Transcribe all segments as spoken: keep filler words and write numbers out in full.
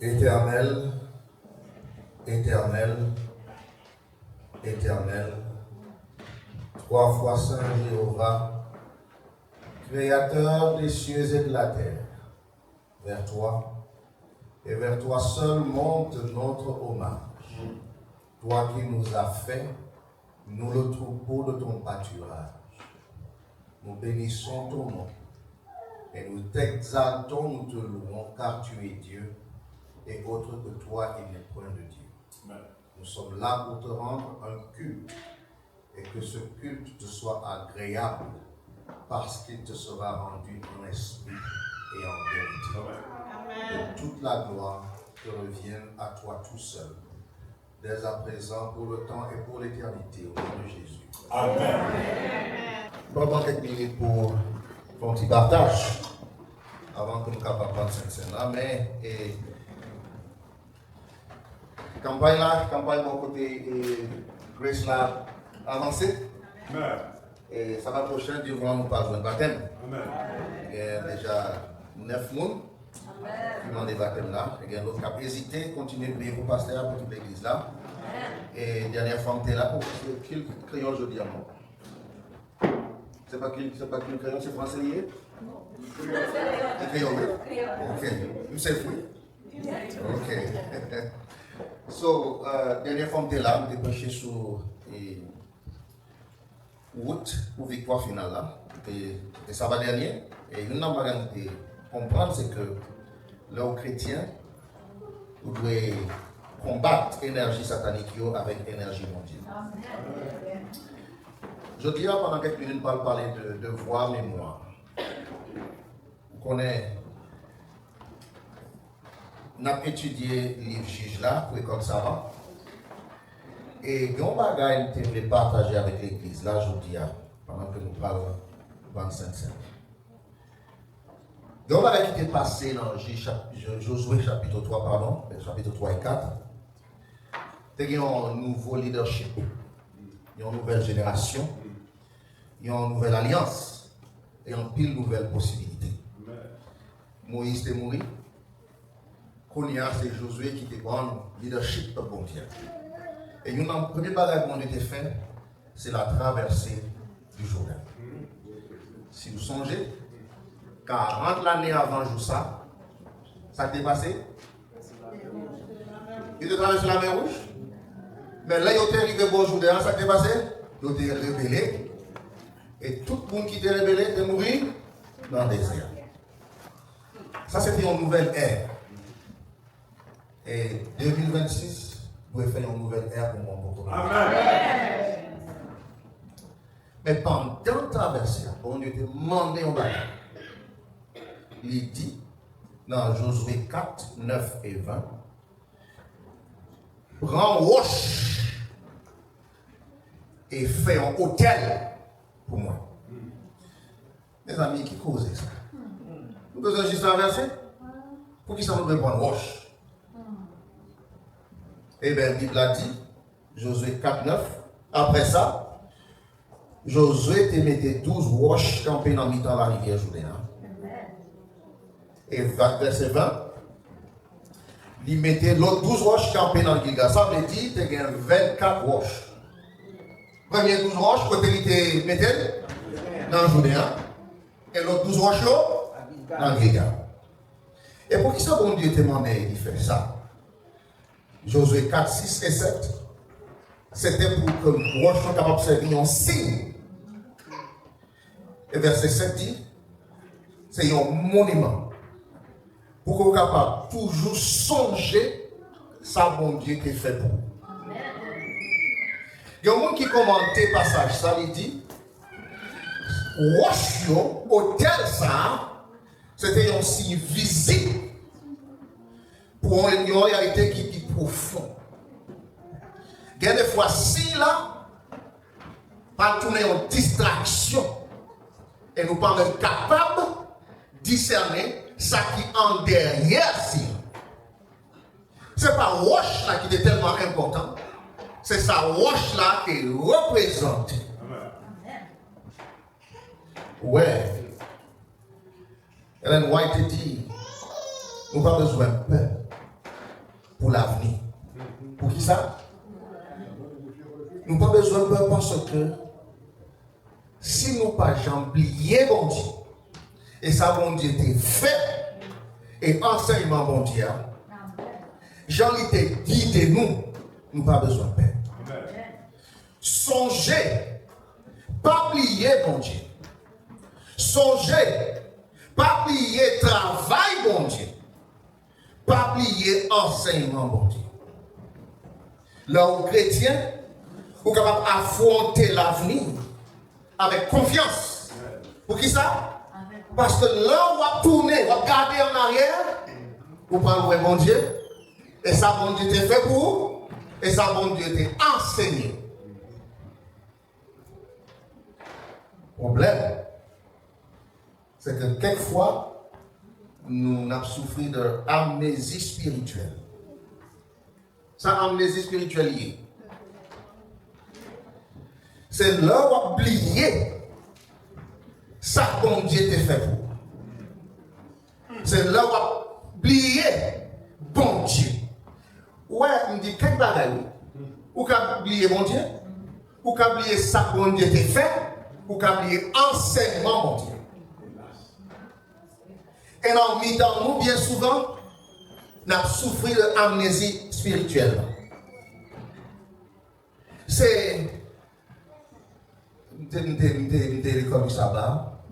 Éternel, Éternel, Éternel, trois fois saint Jéhovah, créateur des cieux et de la terre, vers toi, et vers toi seul monte notre hommage. Toi qui nous as fait, nous le troupeau de ton pâturage. Nous bénissons ton nom et nous t'exaltons, nous te louons, car tu es Dieu, et autre que toi, il n'est point de Dieu. Amen. Nous sommes là pour te rendre un culte, et que ce culte te soit agréable, parce qu'il te sera rendu en esprit et en vérité. Amen. Que toute la gloire te revienne à toi tout seul, dès à présent, pour le temps et pour l'éternité, au nom de Jésus. Amen. Ban mwen kèk minit pou fè yon ti pataj avan ke nou kapab pran Sentsèn la, men e, kanpay la, kanpay bò kote e, Grace la avanse. Amen. E semèn pwochèn, Dye vle nou pral jwenn batèm. Amen. Gen deja nèf moun ki mande batèm la. E gen lòt k ap ezite, kontinye priye pou pastè a, pou tout legliz la. E dènyè fwa m te la, oh, se ki kreyòl jodi a non? Se pa ki, se pa ki kreyòl, se franse li ye? Se kreyòl, wi. Ok. M se fwi. Ok. So, euh, dènyè fwa m te la, m te preche sou e, wout pou viktwa final la. E, e saba dènye, e youn nan bagay nou te konprann, se ke lè w kretyen, ou dwe konbat enèji satanik yo avèk enèji Bondye. Jodi a, pandan kèk minit, m pral pale de devwa memwa. Ou konnen, n ap etidye liv Jij la pou lekòl saba. E gen yon bagay m te vle pataje avèk legliz la jodi a, pandan ke nou pral pran Sentsèn. Gen yon bagay ki te pase nan Jij chap-, Jo-, Jozwe chapit twa, padon, chapit twa e kat. Te gen yon nouvo lidèchip, yon nouvèl jenerasyon, yon nouvèl alyans, e anpil nouvèl posibilite. Amen. Moyiz te mouri. Kounye a, se Jozwe ki te pran lidèchip pèp Bondye a. E youn nan premye bagay Bondye te fè, se la travèse di Jouden. Si w sonje, karant lane avan jou sa, sa k te pase? Yo te travèse Lamè Wouj. Men lè yo te rive bò Jouden an, sa k te pase? Yo te rebele. E tout moun ki te rebele te mouri nan dezè a. Sa se te yon nouvèl è. E de mil vennsis dwe fè yon nouvèl è pou mwen, pou tout moun. Amen. Men pandan travèse a, Bondye te mande yon bagay. Li di nan Jozwe kat, nèf e ven, pran wòch e fè yon otèl pou mwen. Mezanmi, ki koze sa? Nou bezwen jis travèse? Poukisa nou dwe pran wòch? Ebyen, Bib la di, Jozwe kat nèf, apre sa, Jozwe te mete douz wòch kanpe nan mitan larivyè Jouden an. E va-, vèsè ven, li mete lòt douz wòch kanpe nan Gilgal. Sa vle di, te gen vennkat wòch. Premye douz wòch, kote li te mete l? Nan Jouden an. E lòt douz wòch yo? Nan Gilgal. E poukisa Bondye te mande li fè sa? Jozwe kat, sis e sèt. Se te pou ke wòch lan kapab sèvi yon siy. E vèsè sèt di, se yon moniman. Pou ke w kapab toujou sonje sa Bondye te fè pou ou. Gen yon moun ki kòmante pasaj sa, li di, wòch yo, otèl sa a, se te yon siy vizib pou yon, yon reyalite ki pi pwofon. Gen de fwa, siy la pa tounen yon distraksyon e nou pa menm kapab disène sa ki an dèyè siy la. Se pa wòch la ki te tèlman enpòtan, se sa wòch la te reprezante. Wè, Ellen White te di, nou pa bezwen pè lavni. Poukisa? Nou pa bezwen pè paske si nou pa janm bliye Bondye, e sa Bondye te fè, e ansèyman Bondye a, jan li te gide nou, nou pa bezwen pè. Sonje, pa bliye Bondye. Sonje, pa bliye travay Bondye. Pa bliye ansèyman Bondye. Lè w kretyen, ou kapab afwonte lavni avèk konfyans. Poukisa? Paske lè w ap tounen, w ap gade an aryè, ou pral wè Bondye, e sa Bondye te fè pou ou, e sa Bondye te ansenye. Pwoblèm, se ke kèk fwa, nou n ap soufri de amnezi espirityèl. Sa amnezi espirityèl ye? Se lè w ap bliye sa Bondye te fè pou ou. Se lè w ap bliye Bondye. Ou wè, m di kèk bagay, wi. Ou ka bliye Bondye, ou ka bliye sa Bondye te fè, ou ka bliye ansèyman Bondye. E nan mitan nou, byen souvan, n ap soufri de amnezi espirityèl. Se, m te, m te, m te, m te lekòl Wisaba,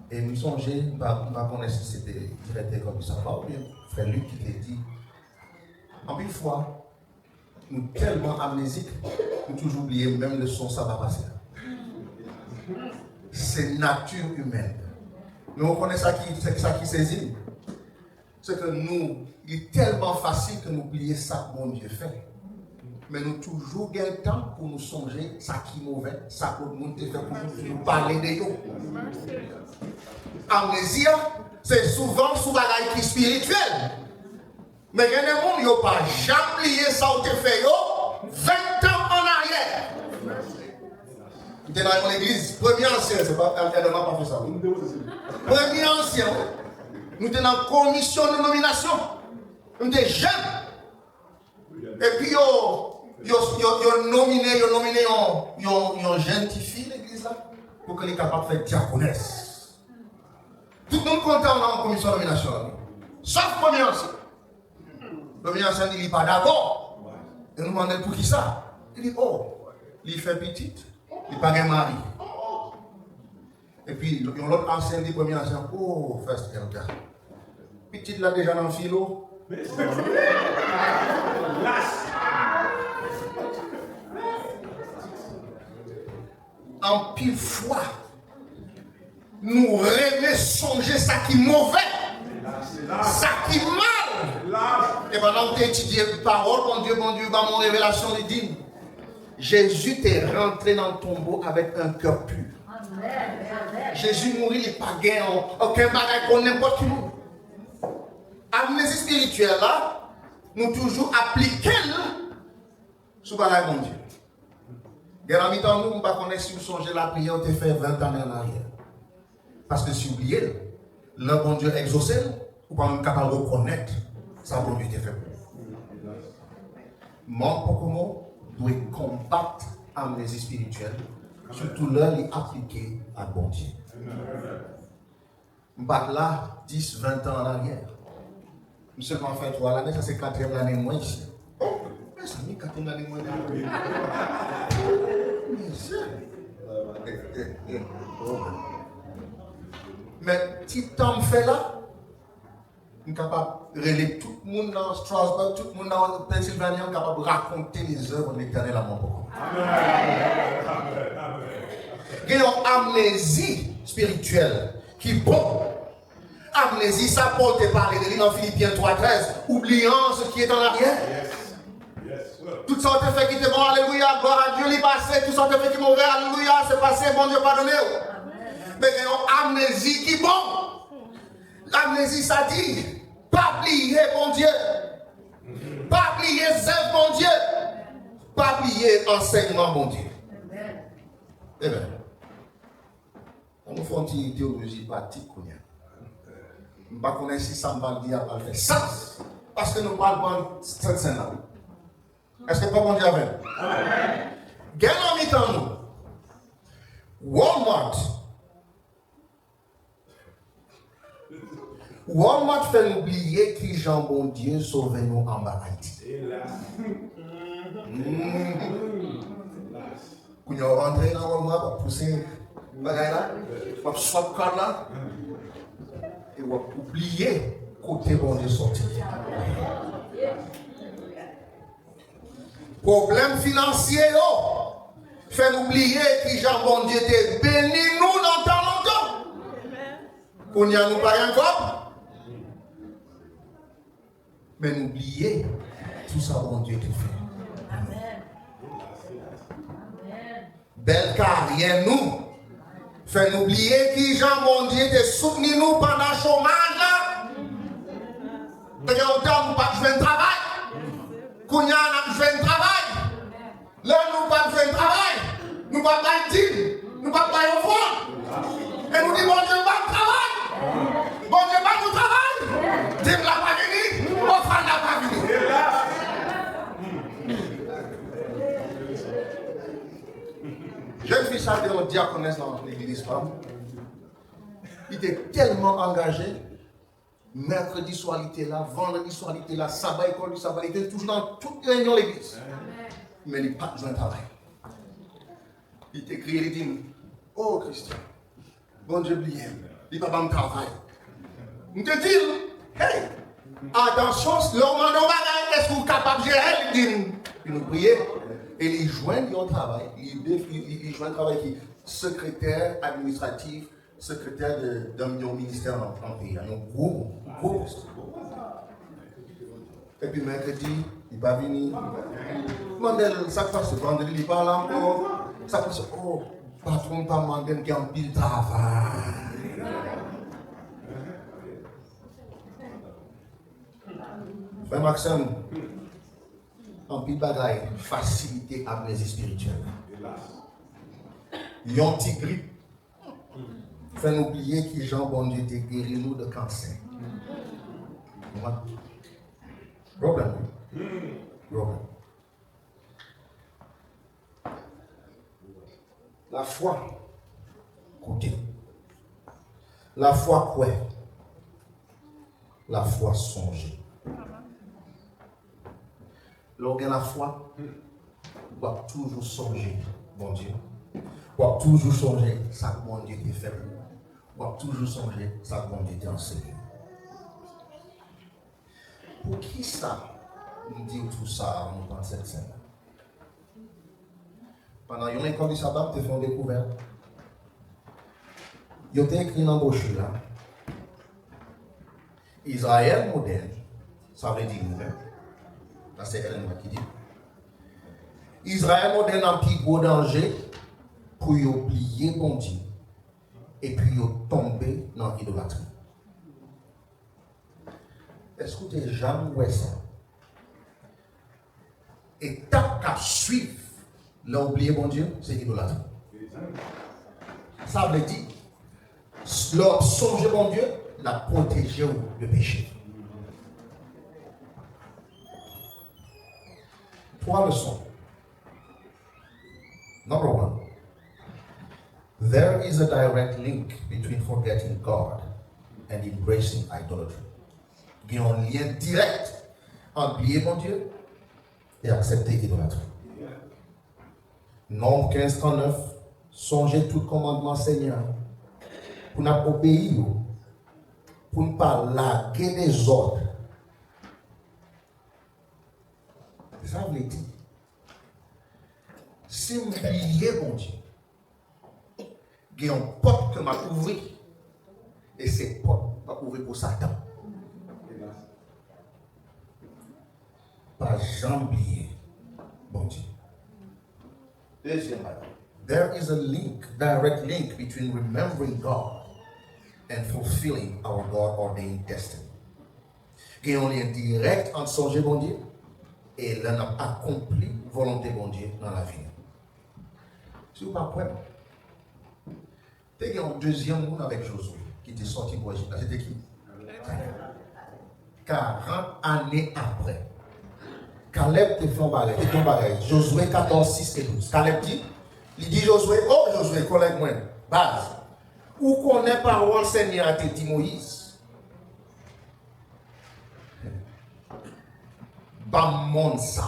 e m sonje, m pa, m pa konnen si se te direktè lekòl Wisaba oubyen frè Luc ki te di, anpil fwa, nou tèlman amnezik, nou toujou bliye menm leson Saba pase a. Se nati imèn. Men ou konnen sa ki, sa, sa ki sezi m? Se ke nou, li tèlman fasil ke nou bliye sa Bondye fè. Men nou toujou gen tan pou nou sonje sa ki move, sa lòt moun te fè pou nou, nou pale de yo. Amnezi a, se souvan sou bagay ki espirityèl. Men gen de moun, yo pa janm bliye sa w te fè yo ven tan an aryè. M te nan yon legliz, premye ansyen, se pa, Elder Marc pa fè sa, wi. Premye ansyen, wi. Nou te nan komisyon de nominasyon. M te jèn. Epi yo, yo, yo, yo nomine, yo nomine yon, yon, yon jèn tifi legliz la pou ke li kapab fè dyakonès. Tout moun kontan nan komisyon nominasyon an, wi. Sòf premye ansyen. Premye ansyen di li pa dakò. E nou mande l poukisa. Li di, o, li fè pitit, li pa gen mari. Epi yon lòt ansyen di premye ansyen, o, First Elder, pitit la deja nan filo. Anpil fwa, nou renmen sonje sa ki move, sa ki mal. E pandan m te etidye pawòl Bondye, Bondye ban m yon revelasyon, li di m, Jezi te rantre nan tonbo avèk yon kè pu. Jezi mouri, li pa gen okenn bagay kont nenpòt ki moun. Amnezi espirityèl la, nou toujou aplike l sou bagay Bondye. Gen nan mitan nou, m pa konnen si w sonje lapriyè w te fè ven ane an aryè. Paske si w bliye l, lè Bondye egzose l, ou pa menm kapab rekonèt sa Bondye te fè pou ou. Manm Pokomo dwe konbat amnezi espirityèl, sitou lè li aplike ak Bondye. M pa t la dis, ven tan an aryè. M sèlman fè twa lane, sa se katriyèm lane mwen isi. O, mezanmi, katriyèm lane mwen deja. Mezanmi. Men ti tan m fè la, m kapab rele tout moun nan Strasbourg, tout moun nan Pennsylvania, m kapab rakonte les œuvres de l'Éternel à mon propos. Gen yon amnezi espirityèl ki bon. Amnezi sa Pòl te pale de li nan Filipyen twa trèz, oubliant ce qui est en arrière. Tout sa w te fè ki te bon, alelouya, glwa a Dye, li pase. Tout sa w te fè ki move, alelouya, se pase, Bondye padone w. Men gen yon amnezi ki bon. Amnezi sa di, pa bliye Bondye. Pa bliye zèv Bondye. Pa bliye ansèyman Bondye. Amen. Ann nou fè yon ti teyoloji pratik kounye a. M pa konnen si sa m pral di a pral fè sans, paske nou pral pran Sentsen nan, wi. Èske pa Bondye avè n? Gen nan mitan nou. Walmart. Walmart fè nou bliye kijan Bondye sove nou anba Ayiti. Mm. Kounye a w ap antre nan Walmart, w ap pouse bagay la, w ap swap card la, e w ap bliye kote Bondye soti. Pwoblèm finansye yo fè nou bliye kijan Bondye te beni nou nan tan lontan. Kounye a nou pa gen kòb, men nou bliye tout sa Bondye te fè. Bèl karyè nou fè nou bliye kijan Bondye te soutni nou pandan chomaj la. Te gen yon tan nou pa t jwenn travay. Kounye a n ap jwenn travay. Lè nou pa t jwenn travay, nou pa t bay dim, nou pa t bay ofrann. E nou di, Bondye, ban m travay. Bondye, ban nou travay. Dim la pa vini, ofrann la pa vini. Jèn fi sa te yon dyakonès nan legliz pa m. Li te tèlman angaje. Mèkredi swa li te la, vandredi swa li te la, saba, école du sabbat, li te toujou nan tout reyinyon legliz. Men li pa t jwenn travay. Li te kriye, li di m, "O Christian, Bondye bliye m, li pa ban m travay." M te di l, "Hey, atansyon, lè w mande yon bagay, èske w kapab jere l?" Li di m, epi nou priye, e li jwenn yon travay, li, de- li, li, li jwenn travay ki sekretè administratif, sekretè de, de yon ministè nan, nan peyi a, yon gwo, gwo pòs. Epi mèkredi, li pa vini. Mande l sa k pase, vandredi, li pa la ankò. Sa k pase, o, patwon pa mande m gen anpil travay. Frè m ak sè m, anpil bagay fasilite amnezi espirityèl. Yon ti grip fè nou bliye kijan Bondye te geri nou de kansè. Pwoblèm. Pwoblèm. Lafwa koute. Lafwa kwè. Lafwa sonje. Lè w gen lafwa, w ap toujou sonje Bondye. W ap toujou sonje sa k Bondye te fè pou ou. W ap toujou sonje sa k Bondye te anseye w. Poukisa m di w tou sa a, nou pran Sent Sèn nan? Pandan yon lekòl di saba, m te fè yon dekouvèt. Yo te ekri nan bwochi a, Izrayèl modèn, sa vle di nou menm, sa se Ellen White ki di, Izrayèl modèn nan pi gwo danje pou yo bliye Bondye epi yo tonbe nan idolatri. Èske w te janm wè sa? Etap k ap swiv lè w bliye Bondye, se idolatri. Sa vle di, lè w ap sonje Bondye, l ap pwoteje w de peche. Twa leson. Number one, there is a direct link between forgetting God and embracing idolatry. Gen yon lyen dirèk ant bliye Bondye e aksepte idolatri. Nonb kenz trannèf, sonje tout kòmandman Senyè a, pou n ap obeyi yo, pou n pa lage dezòd. Sa vle di, si m bliye Bondye, gen yon pòt ke m ap ouvri, e se pòt m ap ouvri pou Satan. Pa janm bliye Bondye. Dezyèm bagay. There is a link, direct link between remembering God and fulfilling our God-ordained destiny. Gen yon lyen dirèk ant sonje Bondye e lè n ap akonpli volonte Bondye nan lavi nou. Si w pa kwè m, te gen yon dezyèm moun avèk Jozye ki te sòti bò Ejip la. Se te ki? Kalèb. Karant ane apre, Kalèb te fè yon bagay, te di yon bagay. Jozwe katòz, sis e douz. Kalèb di, li di Jozwe, o Jozwe, kòlèg mwen, baz, ou konnen pawòl Senyè a te di Moyiz. Ban m monn sa.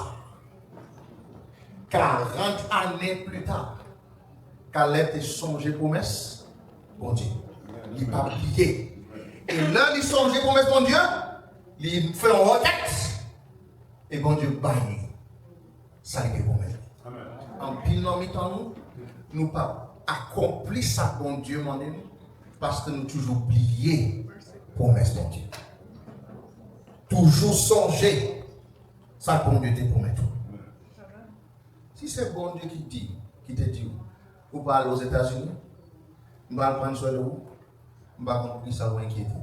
Karant ane pli ta, Kalèb te sonje pwomès Bondye. Li pa bliye. E lè li sonje pwomès Bondye, li fè yon rèkèt. E Bondye bay li sa li te pwomèt li. Anpil nan mitan nou, nou pa akonpli sa Bondye mande nou, paske nou toujou bliye pwomès Bondye. Toujou sonje sa Bondye te pwomèt ou. Si se Bondye ki di, ki te di w, ou pral Ozetazini, m pral pran swen de ou, m pa konn poukisa ou enkyete.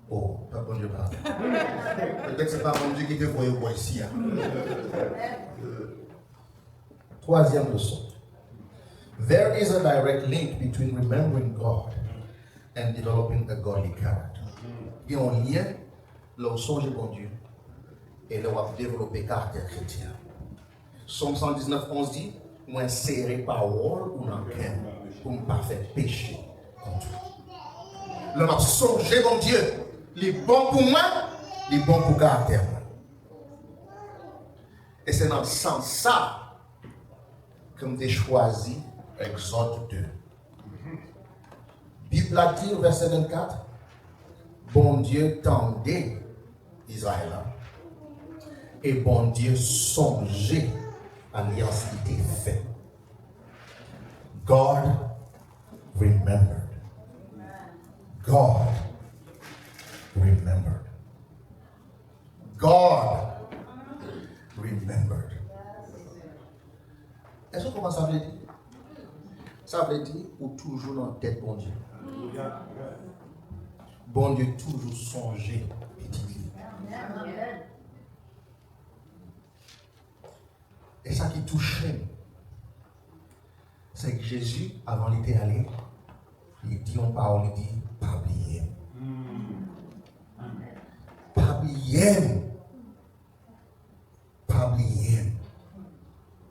O, pèp Bondye pa. Petèt se pa Bondye ki te voye w bò isi a. Twazyèm leson. There is a direct link between remembering God and developing a godly character. Gen yon lyen lè w sonje Bondye e lè w ap devlope karaktè kretyen. Sòm san diznèf onz di, mwen sere pawòl ou nan kè m pou m pa fè peche kont ou. Lè m ap sonje Bondye, li bon pou mwen, li bon pou karaktè mwen. E se nan sans sa ke m te chwazi Egzòd de. Bib la di, vèsè vennkat, Bondye tande Izrayèl la, e Bondye sonje alyans li te fè. God remembered. God remembered. God remembered. Èske w konprann sa vle di? Sa vle di ou toujou nan tèt Bondye. Bondye toujou sonje pitit li. E sa ki touche m, se ke Jezi, avan li te ale, li di yon pawòl, li di, pa bliye m. Pa bliye m. Pa bliye m.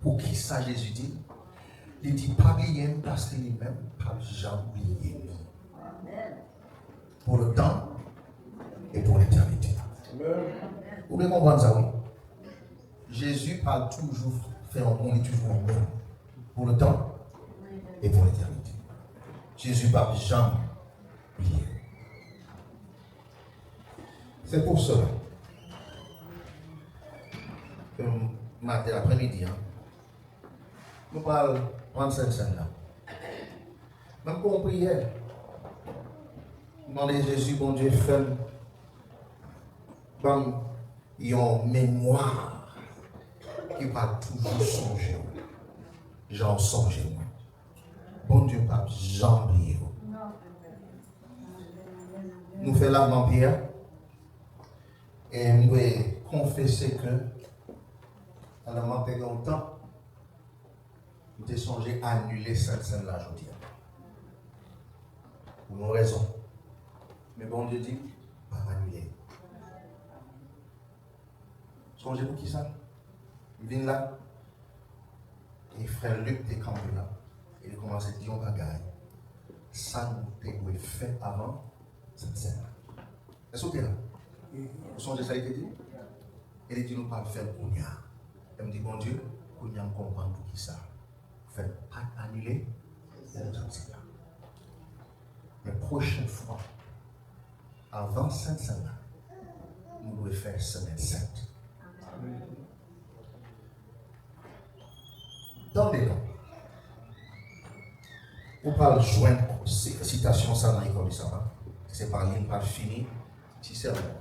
Poukisa Jezi di l? Li di, pa bliye m, paske li menm p ap janm bliye nou. Pour le temps et pour l'éternité. Ou byen konprann sa, wi. Jezi pa toujou fè yon moun, li toujou yon moun. Pour le temps et pour l'éternité. Jezi p ap janm bliye. Se pou sela, ke maten, aprèmidi an, nou pral pran Sent Sèn nan. Menm pou yon priyè, mande Jezi, Bondye, fè m, ban m yon memwa ki va toujou sonje w, jan w sonje mwen. Bondye p ap janm bliye w. Nou fè lavman pyè a, e m dwe konfese ke pandan m ap pèdi yon tan, m te sonje anile Sent Sèn la jodi a. Pou yon rezon. Men Bondye di m, pa anile. Sonje poukisa m vin la? E frè Lik te kanpe la. E li kòmanse di yon bagay. Sa nou te dwe fè avan Sent Sèn la. Èske w te la? Ou sonje sa li te di? E li di nou pa fè l kounye a. E m di, Bondye, kounye a m konprann poukisa. Fè l pa t anile Sent Sèn la. Men pwochèn fwa, avan Sent Sèn la, nou dwe fè Semèn Sent. Tande non. Ou pral jwenn si-, sitasyon sa nan Lekòl Sabat. Se pa li m pral fini ti sèmon.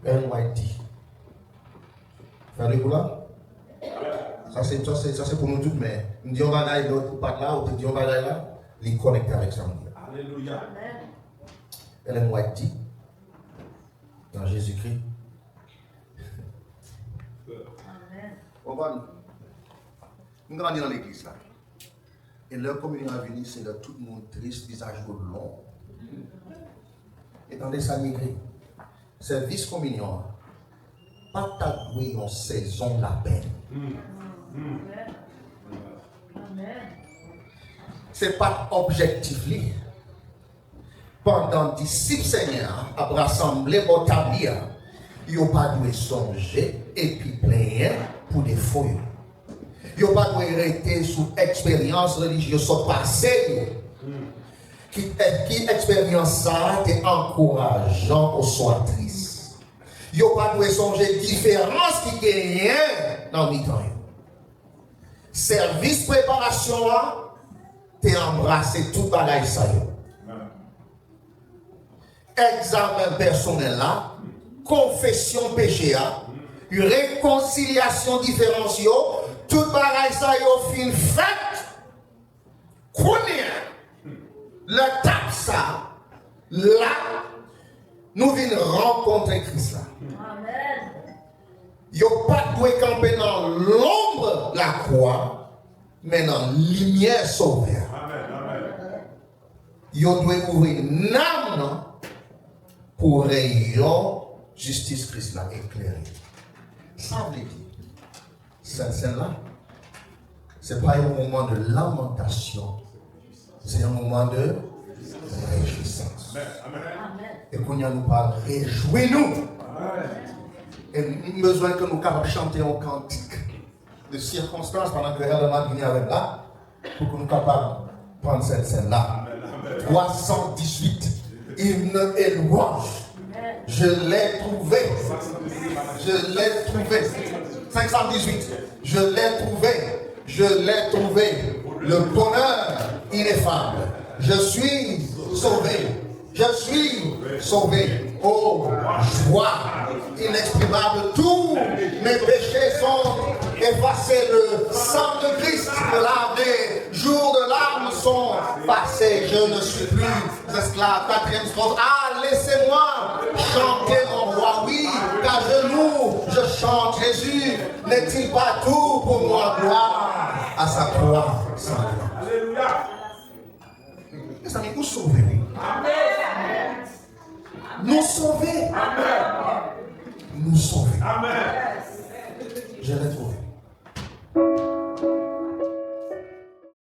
Ellen White di, Frè Lik, ou la? Sa se, sa se, sa se pou nou tout, men m di yon bagay, lòt ou pa t la, ou te di yon bagay la, li konekte avèk sa m di a. Alelouya. Ellen White di, nan Jezikri. Konprann? M grandi nan legliz la. E lè kominyon an vini, se lè tout moun tris, vizaj yo long. E tande sa li ekri. Sèvis kominyon an, pa ta dwe yon sezon lapenn. Se pa t objektif li. Pandan disip Senyè a ap rasanble bò tab li a, yo pa dwe sonje epi plenyen pou defo yo. Yo pa dwe rete sou eksperyans relijye yo sot pase yo. Ki, ki eksperyans sa a te ankourajan oswa tris. Yo pa dwe sonje diferans ki genyen nan mitan yo. Sèvis preparasyon an te anbrase tout bagay sa yo. Egzamen pèsonèl la, konfesyon peche a, rekonsilyasyon diferans yo, tout bagay sa yo fin fèt. Kounye a, lè tab sa la, nou vin rankontre Kris la. Yo pa t dwe kanpe nan lonb lakwa, men nan limyè Sovè a. Yo dwe ouvri nanm nan pou reyon jistis Kris la eklere. Sa vle di, Sentsenn la, se pa yon moman de lamantasyon, se yon moman de rejwisans. E kounye a, nou pral rejwi nou. E m bezwen ke nou kapab chante yon kantik de sikonstans pandan ke Elder Marc vini avè m la, pou ke nou kapab pran Sentsenn la. Twa san dizuit, hymne et louange. Je l'ai trouvé. Je l'ai trouvé. Senk san dizuit. Je l'ai trouvé. Je l'ai trouvé. Le bonheur ineffable. Je suis sauvé. Je suis sauvé. Oh, joie inexprimable. Tous mes péchés sont effacés. Le sang de Christ me lave. Jours de larmes sont passés. Je ne suis plus esclave. Quatrième strophe. Ah, laissez-moi chanter mon roi. Oui, qu'à genoux je chante Jésus. N'est-il pas tout pour moi? Gloire à sa croix sans loi. Mezanmi, ou sove, wi. Nou sove. Nou sove. Je l'ai trouvé.